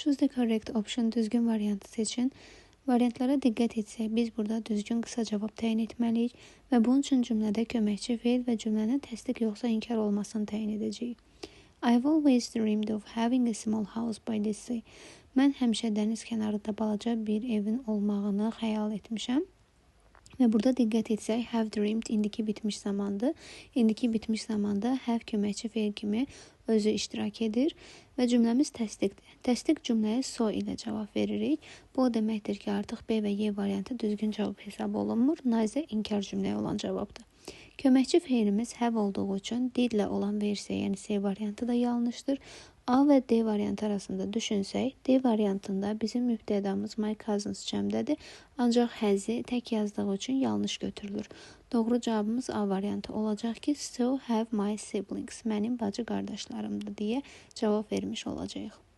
Choose the correct option. Düzgün variantı seçin. Variantlara diqqət etsək, biz burada düzgün qısa cavab təyin etməliyik və bunun üçün cümlədə köməkçi feil və cümlənin təsdiq yoxsa inkar olmasını təyin edəcəyik. I've always dreamed of having a small house by the sea. Mən həmişə dəniz kənarında balaca bir evin olmağını xəyal etmişəm. Və burada diqqət etsək, have dreamed indiki bitmiş zamandır. İndiki bitmiş zamanda have köməkçi feil kimi özü iştirak edir və cümləmiz təsdiqdir. Təsdiq cümləyə so ilə cavab veririk. Bu o deməkdir ki, artıq B və Y variantı düzgün cavab hesab olunmur. Na isə inkar cümləyə olan cavabdır. Köməkçi feilimiz have olduğu üçün did ilə olan versiya, yəni C variantı da yanlışdır. A və D variantı arasında düşünsək, D variantında bizim mübtədamız my cousins cəmdədir, ancaq has-i tək yazdığı üçün yanlış götürülür. Doğru cavabımız A variantı olacaq ki, so have my siblings, mənim bacı qardaşlarımdır deyə cavab vermiş olacağıq.